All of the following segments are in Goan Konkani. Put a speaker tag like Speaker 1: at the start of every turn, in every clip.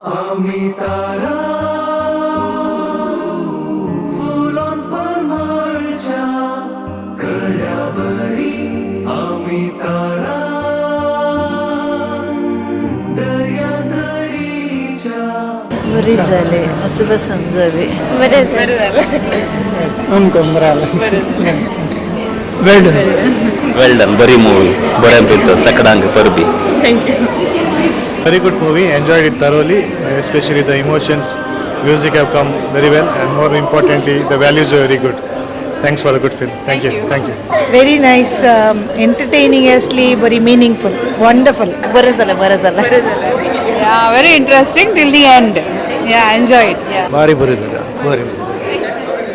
Speaker 1: आमी तारा फुलोन परमळच्या कळ्या बरी, आमी तारा दर्या तडीच्या.
Speaker 2: बरी जाली, असं पसंत जाली.
Speaker 3: बरें जालें.
Speaker 4: आमकां बरें. Well done.
Speaker 5: Well done. बरी मूवी, बरें पितो सकडांक परबी.
Speaker 6: Very good movie, enjoyed it thoroughly, especially the emotions, music have come very well, and more importantly, the values were very good. Thanks for the good film. Thank you. Thank you.
Speaker 7: Very nice, entertaining असली, बरी मिनिंगफुल, वंडरफुल.
Speaker 2: बरं झालं, बरं झालं.
Speaker 3: Yeah, very interesting till the end. Yeah, enjoyed. Yeah.
Speaker 4: भारी बरें जालें, बरें.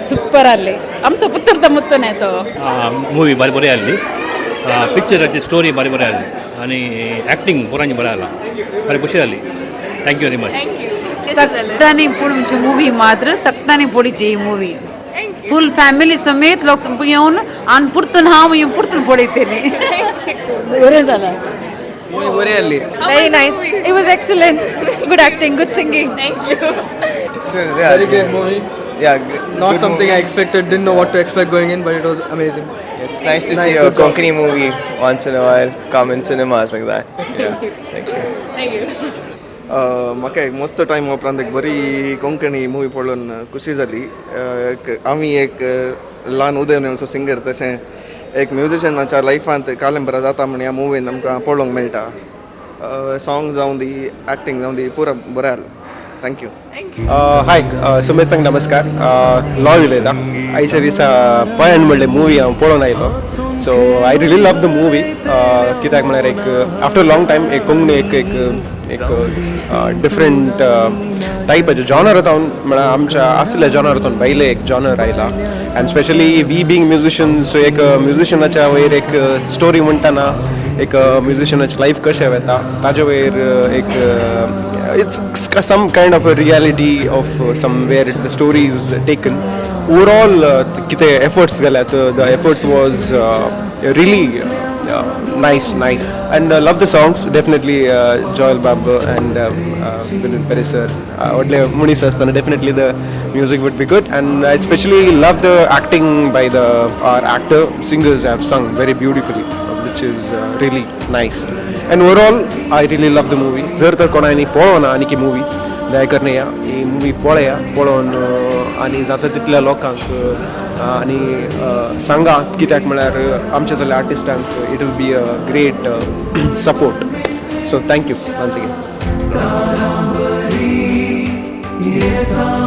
Speaker 3: सुपर आले आमचो पुत्र मुत्तून तो.
Speaker 8: ಮೂವಿ ಭಾರಿ ಬರೀ ಅಲ್ಲಿ, ಪಿಕ್ಚರ್ ಸ್ಟೋರಿ ಭಾರಿ ಬರೀ ಅಲ್ಲಿ, आणि ॲक्टिंग पोरांची बरं आला, भारी खुशी जाली. Thank you very much.
Speaker 3: सगळ्यांनी पूण मूवी मात्र सगळ्यांनी पळोवची ही मूवी. फुल फॅमिली समेत लोक येवन आनी पुरतून हांव येवन पुरतून पळयतली.
Speaker 2: बरं झालं.
Speaker 9: मूवी बरी आसली.
Speaker 3: Very nice. It was excellent. Good acting, good singing.
Speaker 9: Very great movie.
Speaker 10: Yeah,
Speaker 9: Not
Speaker 10: good
Speaker 9: something
Speaker 10: movie.
Speaker 9: I expected. Didn't know what to expect going in, but it was amazing.
Speaker 10: It's nice to
Speaker 9: Nice,
Speaker 10: see a
Speaker 9: good job.
Speaker 10: Konkani movie once in a while come in cinemas like that. Yeah, thank you.
Speaker 11: म्हाका एक मस्त टायम उपरांत एक बरी कोंकणी मुवी पळोवन खुशी जाली. एक आमी एक ल्हान उदय असो सिंगर, तशें एक म्युजिशनाच्या लायफांत कालेंबरा जाता म्हण ह्या मुवीन आमकां पळोवंक मेळटा. सॉंग जावं दी, एक्टींग जावं दी, पुरा बरें आसलें. Thank you.
Speaker 12: हाय सुमेश, नमस्कार. लॉय उलयता. आयच्या दिसा पयण म्हणलें मुवी हांव पळोवन आयलो. So I really love the movie, कित्याक म्हळ्यार एक आफ्टर लॉंग टायम एक कोंकणी एक एक एक डिफरंट टायपाचे जॉनर जावन, म्हळ्यार आमच्या आसल्या जॉनर जावन भायले एक जॉनर आयला. And specially we being musician, so एक म्युजिशनाच्या वयर एक स्टोरी म्हणटाना एक म्युजिशनाची लायफ कशें वता ताजे वयर एक it's some kind of a reality of somewhere the story is taken. Overall, कितें एफर्ट्स गेल्यात, the effort was really nice, nice, and love the songs. Definitely Joel Bab and Vinod Paris sir व्हडले मनीस आसतना definitely the music would be good. And I especially love the acting by the our actor singers have sung very beautifully, which is really nice. And overall, I really love the movie. जर तर कोणानी पळोवना आनी की मुवी, दया करून या, ही मुवी पळया. पळोवन आनी जाता तितल्या लोकांक आनी सांगा, कित्याक म्हळ्यार आमच्या तल्या आर्टिस्टांक it will be a great support. So thank you once again.
Speaker 1: येता.